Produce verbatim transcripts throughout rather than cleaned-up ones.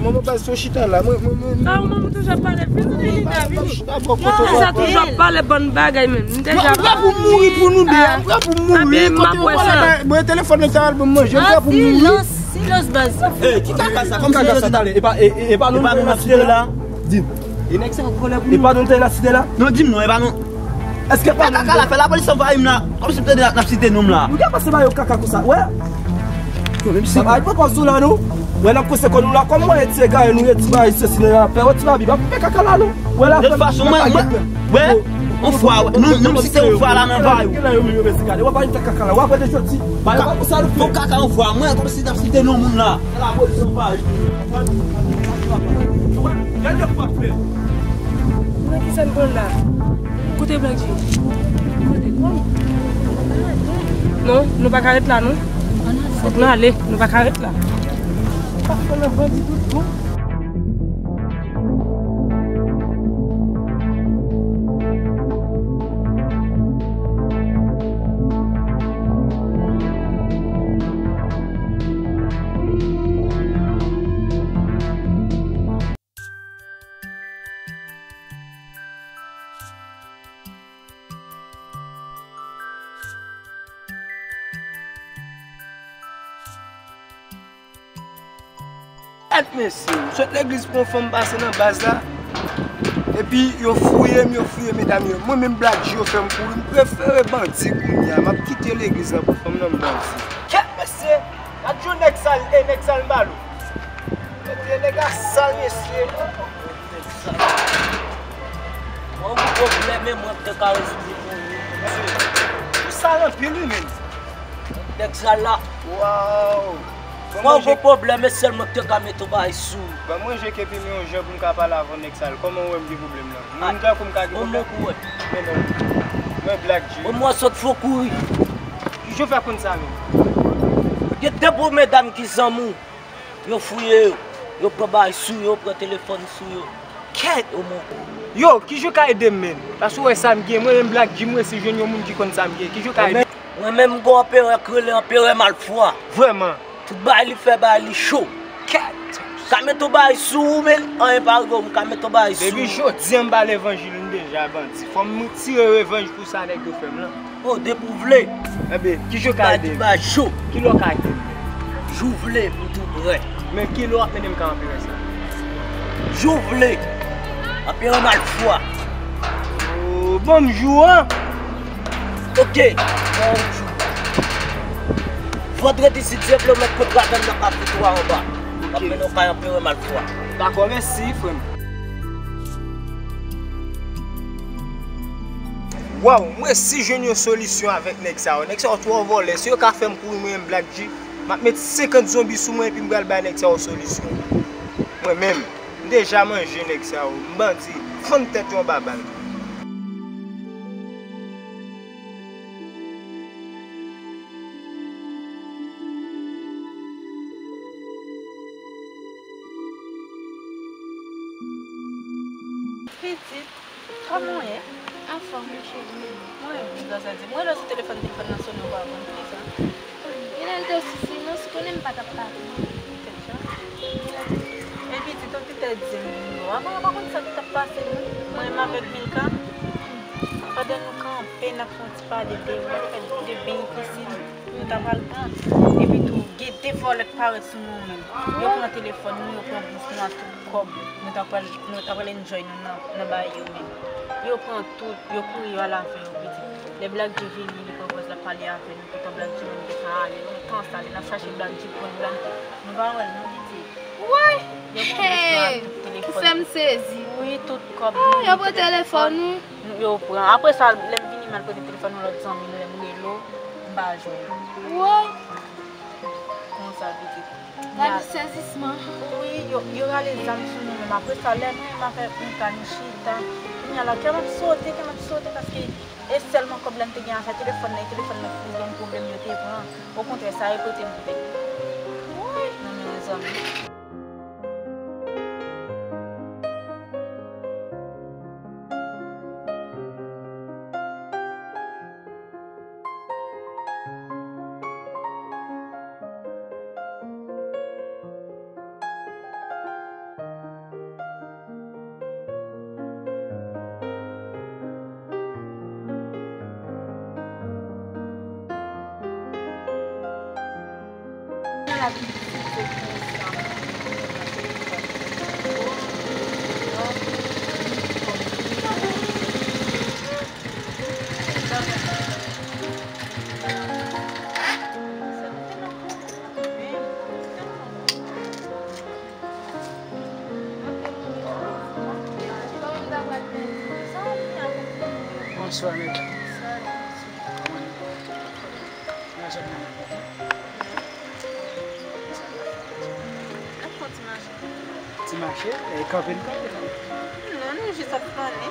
Manman baz, fò chita la. Mwen, mwen, mwen, ah, manman toujou ap pale. Vini, vini, vini. Chita bò kote w. Sa toujou ap pale bann bagay menm. M deja. Mwen prè pou mouri pou nou de. Mwen prè pou mouri. Anben, m ap wè sa. Mwen telefòn nan ta al ban m manje. M prè pou mouri. Silans, silans, baz. Ey, ki kaka sa? Kòm kaka sa, tande. E pa, e, e, e pa nou, e pa nou n ap site la. Di m. E nèg sa an kòlè pou nou. E pa nou te la site la? Non, di m non, e pa nou. Èske pa nou? Kaka la, fè lapolis anvayi m la. Kòmsi m tande n ap site non m la. Nou gen pase ba yo kaka konsa, wè. Ay, pran pòz ou la, non. Wè, n ap kose kò nou la. Kòm mwen, e ti egare, nou, e ti bagay, sesi, nou la. Fè, wè, ti babi, pa fè kaka la, non. Wè, la, de tout fason, mwen, mwen, wè, yon fwa, wè, nou, nou site yon fwa la nan vay ou. Gen la yo menm yo mezi gade. Wè, pa yon kaka la. Wè, apre de soti. Ba yo pa konsa, nou fè. Fò kaka yon fwa, mwen, kòmsi n ap site non moun la. Fè lapolis anvayi. Gade yon fwa fè. Nan ki sa n pran la? Kote Black G? Kote? Non, nou pa ka ret la, non. Fòk nou ale, nou pa ka ret la. Pa fè nan bandi tout bon. Gad mesye, m sot legliz pou yon fanm pase nan baz la. Epi yo fouye m, yo fouye medam yo. Mwen menm Black G yo fè m kouri, m prefere bandi kounye a. M ap kite legliz la pou fanm nan m bandi. Kèt mesye, gad yon nèg sal, e nèg sal m ba l. Mete nèg la sal, mesye. Nèg sal. Mwen gon pwoblèm, e mwen k te ka rezoud li pou ou. Mesye, ou sal anpil, wi, menm. Nèg sal la. Waw. Mwen gon pwoblèm, e sèl mwen k te ka mete yon bagay sou ou. Ban mwen je ke pi men yon jan pou m ka pale avè w, nèg sal. Kòman w wè m gen pwoblèm la? Moun tankou m ka gen pwoblèm? Kòman w wè? Men non. Mwen Black G. Bon, mwen sot fò kouri. Kijan w fè konn sa menm? Gen de bon medam ki zanmi w. Yo fouye yo, yo pran bagay sou yo, yo pran telefòn sou yo. Kèt! Yo, kijan w ka ede m, menm? Paske w wè sa m gen, mwen menm Black G, m resi jwenn yon moun ki konn sa m gen. Kijan w ka ede m? Mwen menm, mwen menm, m gon anperè k rele anperè malfwa. Vrèman? Tout bagay li fè, bagay li cho. Kèt! Ka mete yon bagay sou ou, men anyen pa rive w, m ka mete yon bagay sou ou. Depi jodi a, m ba levanjil nou deja, bandi. Fò m tire revanj pou sa nèg yo fè m lan. Oh, depi w vle. Enben, kijan w ka ede m? Ba, ba cho. Kilè w ka ede m? Jou w vle, m tou prè. Men kilè w ap mennen m ka anperè sa? Jou w vle. Anperè malfwa. Oh, ban m jou an. Ok, ban w jou. Vandredi, si Dye vle, w mèt kontra avè m nan Kafe Twa anba. M ap mennen w kay anperè malfwa. Dakò, mèsi, frè m. Waw, m resi jwenn yon solisyon avèk nèg sa yo. Nèg sa yo twò vòlè. Si yo ka fè m kouri, mwen menm Black G, m ap met senkant zonbi sou mwen epi m pral bay nèg sa yo solisyon. Mwen menm, m deja manje nèg sa yo. M bandi, fann tèt yo anba bal. Pitit, kòman w ye? Anfòm, wi, cheri. Mwen, m panse di, mwen rele w sou telefòn, telefòn nan sonnen, ou pa reponn, poukisa? Genlè l te sou silans, konnen m pa t ap pale. Tèt chat. E pitit, ou te di m, ou pa, ou pa konn sa ki t ap pase, non? Mwen menm avèk Milka, pandan nou kanpe, n ap fè yon ti pale de, de beny pisinn. Nou ta pral pran. Epi tou, gen de vòlè k parèt sou nou menm. Yo pran telefòn nou, yo pran bous nou ak tout kòb. Nou ta pral, nou ta pral enjoy nou nan, nan bay yo menm. Yo pran tout, yo kouri, yo al avè yo, pitit. Lè Black G vini, li pran pòz l ap pale avè nou, poutan Black G menm gentan ale. Lontan sa, lè n ap chache Black G pou n Black G. Nou pa wè l non, pitit. Woy! Yo pran bous nou ak tout telefòn. Ou fè m sezi. Wi, tout kòb nou, yo pran telefòn nou. Yo pran. Apre sa, lè m vini, m al pote telefòn yon lòt zanmi m, lè m rele w, m pa jwenn. Woy! Konsa, pitit. Gade sezisman. Wi, yo, yo rale zam sou nou menm. Apre sa, lè mwen menm avèk Mika, nou chita. Kounye a la, kè m ap sote, kè m ap sote, paske e sèlman kòb la m te gen a fè telefòn nan, e telefòn nan ki te gen pwoblèm, yo te pran. Okontrè, sa repote m plen. Woy! Nan men yon zanmi. Bonswa, medam. Kòman nou? Nan zòn nan, Ti mache. Ti mache? E kanpe n kanpe la? Non, nou jis ap flane.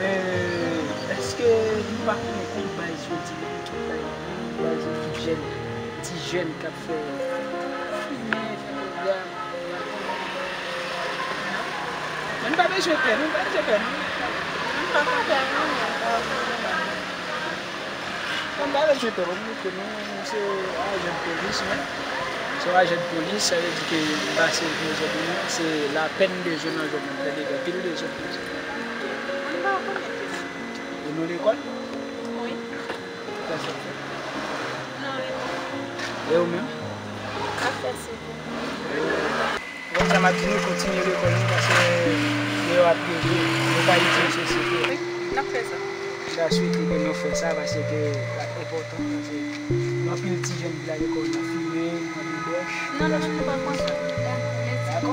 E, èske nou pa konnen kòm baz yo di, baz yo ki jèn, ti jèn k ap fè fimen, fè pwogram? Men nou pa bezwen pè, nou pa bezwen pè, non. Nou pa bezwen pè, non, nou se ajan polis, wi. Se yon ajan polis, sa vle di ke m pase pou zòn nan, se lapèn de zòn nan, zòn nan, tande, anpil de zòn nan. E nou lekòl? Wi. Kisa w fè? Non, wi. E ou menm? Afè sivil. Bon, sa m ap di nou, kontinye lekòl nou, paske deyò ap geri, nou pa itil sosyete a. Wi, n ap fè sa. M ta swete ke nou fè sa, paske l ap enpòtan, paske gen anpil ti jèn ki lage kò yo nan fimen, nan debòch. Non, non, non, nou pa konsa. Dakò?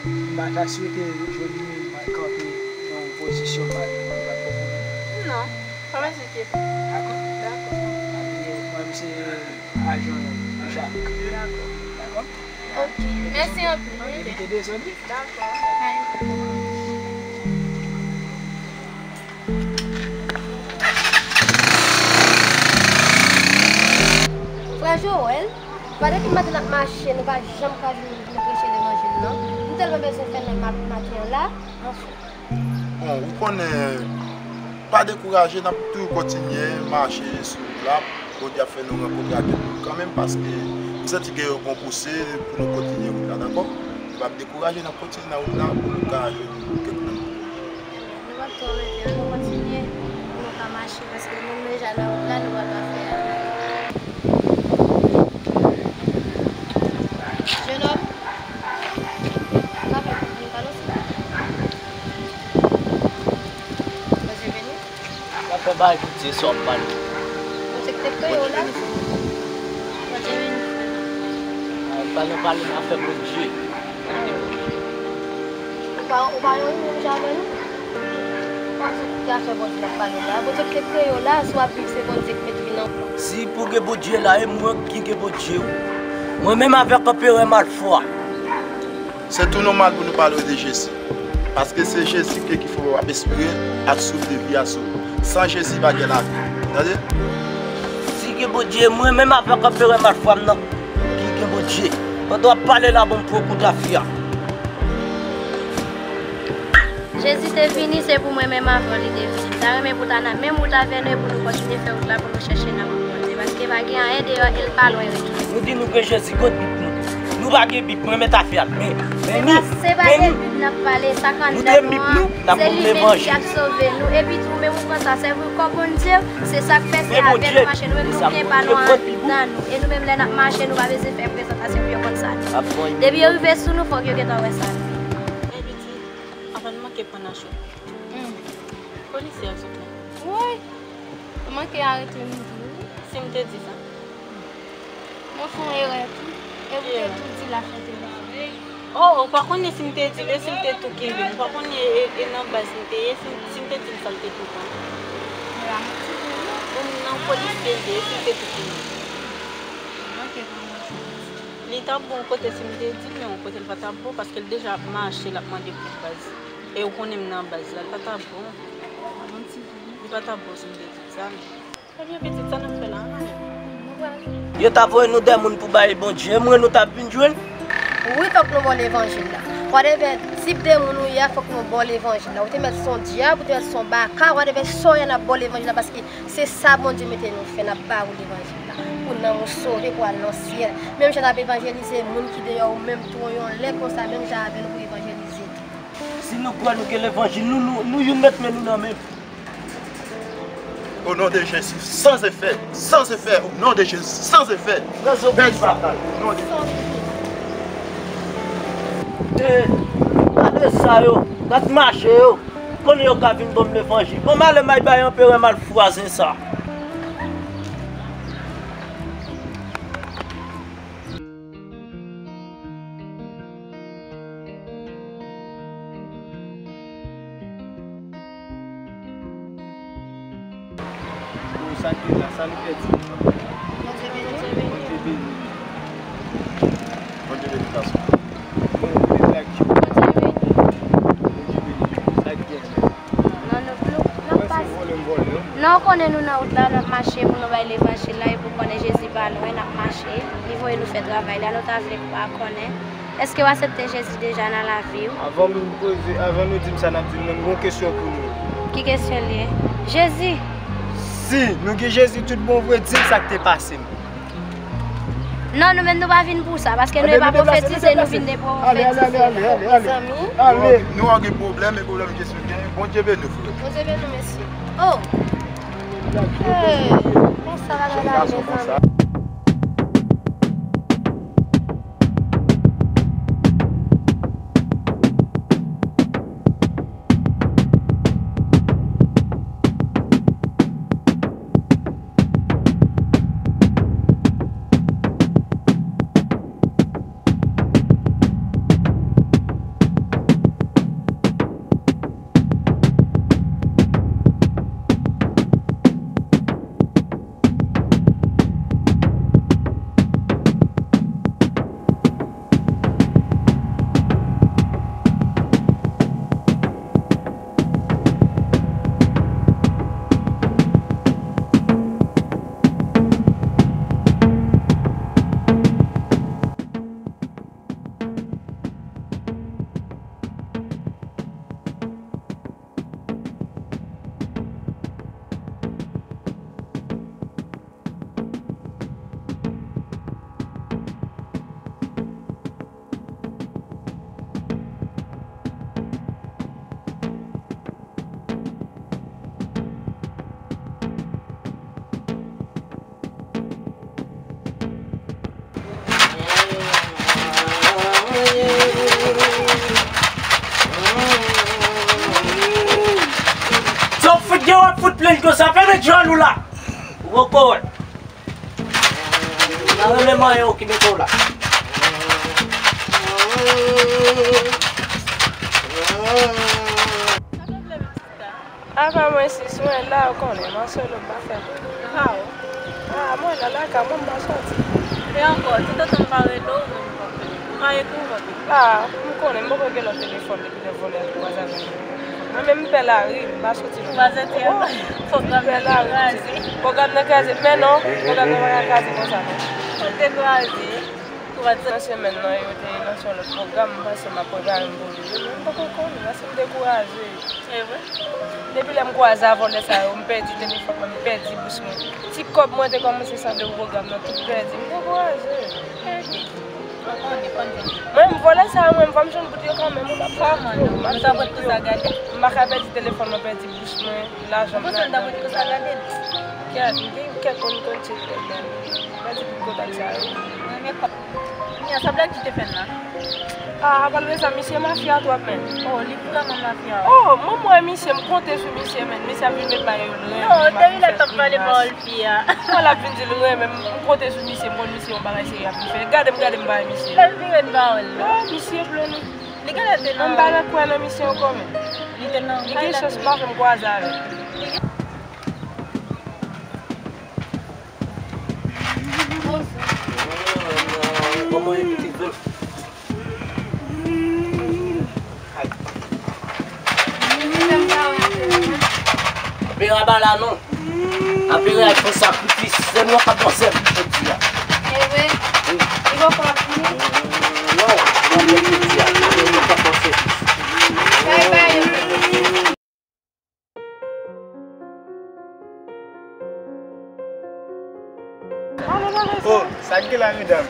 M pa ta swete jodi, m kanpe nan yon pozisyon m pa, m pa konprann. Non, pa bezwen enkyete. Dakò? Dakò. Mwen, se ajan Jak. Dakò. Ok. Mèsi anpil, wi. Evite dezòd, wi. Dakò. Frè Joel, pa depi maten n ap mache, nou pa janm ka vin, vin preche levanjil, non. Nou tèlman bezwen fè nan ma-, maten an la, anfen. Bon, ou konnen, pa dekouraje, n ap toujou kontinye mache sou wout la. Bondye ap fè nou rankontre ak kèk moun kanmenm, paske m santi gen yon bon pouse pou nou kontinye wout la, dakò? Nou p ap dekouraje, n ap kontinye nan wout la pou nou ka jwenn kèk nan nou. Nou p ap twò rete, an nou kontinye pou nou ka mache, paske nou menm deja nan wout la, nou p ap fè anyen. Jenòm, sa fè pou nou pale ansanm. Bondye beni. Sa fè bagay Bondye sa w ap pale. Bondye ki te kreye w la. Bondye beni. Ay, pa nan pale nan afè Bondye. Ou pa, ou pa yon moun jan avè nou? Ou pa sou tout afè Bondye n ap pale la. Bondye ki te kreye w la, si w ap viv, se Bondye ki mete w nan. Si pou gen Bondye la, e mwen ki gen Bondye, wi. Mwen menm avèk anperè Malfwa. Se tou nòmal pou nou pale de Jezi. Paske se Jezi ke ki fè w ap espire ak souf de vi a sou ou. San Jezi pa gen lavi. Tande? Si gen Bondye, mwen menm avèk anperè Malfwa m nan, ki gen Bondye. Pandan w ap pale la, bon, m pran kout afya. Jezi te vini, se pou mwen menm avan li te vini. M ta renmen pou ta nan menm wout avè nou e pou nou kontinye fè wout la pou nou chèche nan wout Bondye. Paske pa gen anyen deyò e l pa lwen retounen. Nou di nou gen Jezi, kot Bib nou? Nou pa gen Bib, mwen mèt afè a. Men, men nou, se pa de Bib n ap pale, sa k anndan nou an, se li menm ki ap sove nou. Epi tou, menm ou pran sa, sèvi kò Bondye, se sa k fè se avè nou mache. Nou menm nou gen pa nou anndan nou. E nou menm lè n ap mache, nou pa bezwen fè prezantasyon pou yo konn sa nou. Depi yo rive sou nou, fòk yo gentan wè sa nou. Avan n manke pran nan cho. Hmm. Polisye a sot la. Woy! Ou manke arete m tou wi. Si m te di sa? Mwen fè yon erè tou. E ou te tou di l afè telefòn. Oh, ou pa konnen si m te di l, e si l te tou kenbe m. Ou pa konnen e, e nan baz m te ye, si m, si m te di l sa l te tou pran. Ou nan polisye l ye, e si l te tou kenbe m. Ok, pa gen anyen. Li t ap bon kote si m te di l, men yon kote l pa t ap bon, paske l deja ap mache, l ap mande pou baz. E ou konnen m nan baz la, l pa t ap bon. Li pa t ap bon si m te di l sa, men. Ebyen, pitit, sa n ap fè la, an ale. Yo ta voye nou de moun pou bay Bondye, mwen nou t ap vin jwenn. Wi, fòk nou ba w levanjil la. Whatever tip de moun ou ye a, fòk nou ba w levanjil la. Ou te mèt se yon dyab, ou te mèt se yon baka, whatever sa w ye a, n ap ba w levanjil la, paske se sa Bondye mete nou fè, n ap ba ou levanjil la. Pou nanm ou sove, pou al nan syèl. Menm jan n ap evanjelize moun ki deyò, ou menm tou, yon lè konsa, menm jan avè nou pou evanjelize tou. Si nou kwè nou gen levanjil, nou, nou, nou youn met men nou nan men. Au nom de Jésus, sans effet, sans effet, au nom de Jésus, sans effet. Pèdi batay, au nom de Jésus. Gade sa yo, gad mache yo. Konnen yo ka vin ban m levanjil. Bon, m ale m al bay anperè malfwazen sa. Sa ki la, sa nou pèdi. Bondye beni. Bondye beni, gason. Bondye beni. Bondye beni. Sa ki gen? Non, nou, nou, nou ap pase. Non, ou konnen nou nan wout la, n ap mache pou nou bay levanjil la, epi ou konnen Jezi pa lwen, n ap mache. Li voye nou fè travay la, nou ta vle pa konnen. Èske w aksepte Jezi deja nan lavi w? Avan nou poze, avan nou di m sa n ap di m nan, m gen yon kesyon pou nou. Ki kesyon l ye? Jezi! Si nou gen Jezi tout bon vre, di m sa k te pase m. Non, nou menm nou pa vin pou sa, paske nou pa pwofetize, nou vin depwofetize. Mezanmi. Nou, nou an gen pwoblèm, e pwoblèm kesyon gen. Bondye beni w, frè. Bondye beni w, mesye. Oh! Hey, konsa bagay la, mezanmi. Sa w fout gen w ap fout plenn konsa, fèmen djòl ou la. Ou poko wè. Nan rele manyen w ki mete w la. Apa mwen sis mwen la, ou konnen, Marcelo m pa fè. Aw. Ah, mwen la, lakay mwen, m pa sòti. E ankò, toutotan m pa rele w, ou menm w pa fè. M pa ekri w, w pa fè. Ah, m konnen, m poko gen lòt telefòn depi lè vòlè a te kwaze avè m. Mwen menm, m pè lari, m pa sòti. Ou pa sòti ankò? Pwogram nan kraze. Pwogram nan kraze, men non, pwogram nan pa ka kraze konsa, non. Ou dekouraje. Nan semèn nan, yo te lanse yon lòt pwogram, m panse m ap prepare m pou li. Men m poko konnen, paske m dekouraje. Se vre? Depi lè m kwaze a vòlè sa yo, m pèdi telefòn mwen, m pèdi bous mwen. Ti kòb mwen te kòmanse sanble pou pwogram nan, tout pèdi. M dekouraje. Mwen, m vòlè sa yo, mwen, m fò m jwenn bout yo kanmenm, m ap fè yo. M pa ka pèdi telefòn mwen, pèdi bous mwen, lajan m ladan. Kèt, m gen kèk moun konn tcheke. Mwen di pou kontak sa yo. Mwen gen kòb. Kounye a, sa blag ki te fè n la? Ah, apre sa, misye mafya twòp, men. Oh, li vrèman mafya. Oh, mwen, mwen, misye, m konte sou misye, men. Misye ap vin met bagay yo lwen. Non, depi lè t ap pale pawòl fi a. Mwen, l ap vin di l lwen, men m konte sou misye, m konn misye yon bagay serye ap vin fè. Gade m, gade m bay misye. L vire n pawòl la. Oh, misye blo nou. Li genlè te nan. Anba nan kwè nan misye ankò, men. Li te nan. Li gen chans m pa janm kwaze avè l. Kòman e pitit vre? Ay. Anpere a pa la non. Anpere a fè sakrifis. Se nou k ap fè sèvis jodi a. E vre? Wi. Li poko ap vini? Non, non, jodi a. Anpere a fè sèvis. Bye bye. Oh, sa k gen la, medam?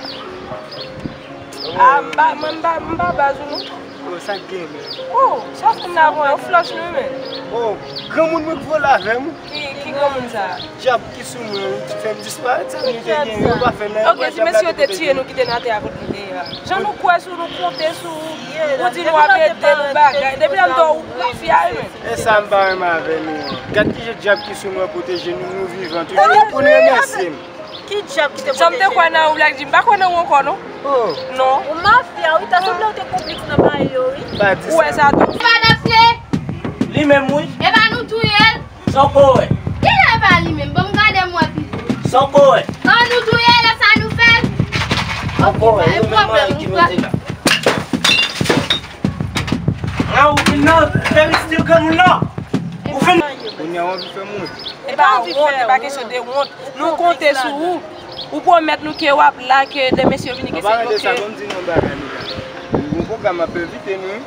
Ah, m pa, mwen, m pa, m pa baz ou non. Bon, sa k gen menm? Oh, sa fè m la bon, yo flòch nou, men. Oh, granmoun mwen k vole avè m. Ki, ki granmoun sa? Dyab ki sou mwen, wi, ki fè m disparèt, sa nou te gen, yo pa fè nan. Ok, si mesye yo te tiye nou kite n atè a kot nou te ye a. Jan nou kwè sou nou, konte sou ou, ou di nou ap ede nou bagay. Depi lè m te wè ou mafya, wi, men. E sa m pa renmen avè nou an. Gad kijan dyab ki sou mwen pwoteje nou, nou vivan toujou. Pou n remèsye m. Ki dyab ki te pwoteje nou? Sa m te kwè nan ou, Black Jim, m pa kwè nan ou ankò, non. Oh. Non. Ou mafya, wi, ta sanble ou te konplis nan bagay yo, wi. Pa di sa. Ou wè sa tou. Pa daple. Li menm, wi. E pa nou touye l. Sa w ko wè? Kilè e pa li menm? Ban m gade m wè pito. Sa w ko wè? An nou touye l, e sa nou fè l? Sa w ko wè? Ou menm manje ki mete la. A, ou vin nan peristil granmoun nan. Ou vin. Kounye a w anvi fè m wont. E pa wont, e pa kesyon de wont. Nou konte sou ou. Ou pwomèt nou ke w ap la, ke de mesye vini, ke se yo ke. An palan de sa, ban m di nou yon bagay, Mika. Yon pwogram ap envite nou, wi.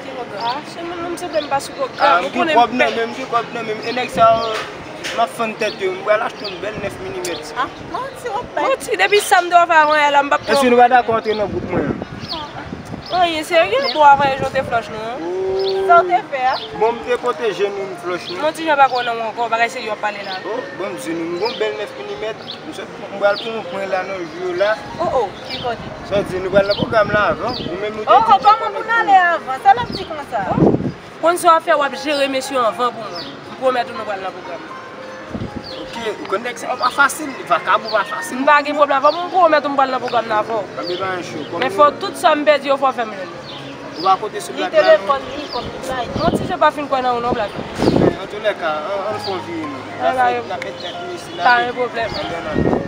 Ki pwogram? Ah, se mwen menm, se mwen m pa sou pwogram. Ah, m gen kòb nan men m, m gen kòb nan men m. E nèg sa yo, m ap fann tèt yo. M pral achte yon bèl nèf milimèt. Ah, manti, w ap bay. Manti, depi sa m te ofè avan yè la, m p ap pran. Èske nou pa dakò antre nan gwoup mwen an? Anyen serye, bon, avan yè jan w te flòch nou an. Sa w te fè a? Bon, m te pwoteje nou, m flòch nou. Manti, jan pa kwè nan ou ankò, bagay serye w ap pale la. Oh, bon, m di nou, m gon bèl nèf milimèt. M sot, m pral pran yon pwen la nan jou yo la. Oh, oh, ki kote? Sa w di, nou pral nan pwogram la avan. Ou menm nou te di. Oh, oh, kòman pou n ale avan? Sa l ap di konsa? Oh, konn sa w ap fè, w ap jere mesye yo anvan pou mwen. M pwomèt ou nou pral nan pwogram. Ok, ou konn nèg sa yo pa fasil, vakabon pa fasil. M pa gen pwoblèm avè w, m pwomèt ou m pral nan pwogram nan avè w. Anben pa yon cho. Men fò tout sa m pèdi yo fò w fè m jwenn. Ou pa konte sou Black la, non? Li telefòn li, kòm li bay. Manti, jan pa fin kwè nan ou non, Black. Men, antoulèka, ann, ann fè yon vire non. N ap met tèt nou isi la. Pa gen pwoblèm. Anben, ann.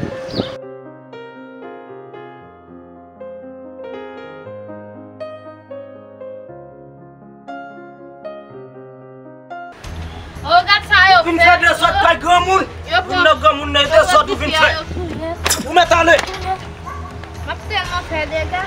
Oh, gad sa yo fè. Vin fè dezòd kay granmoun. Vin nan granmoun nan, dezòd ou vin fè. Ou mèt ale. M ap tèlman fè dega.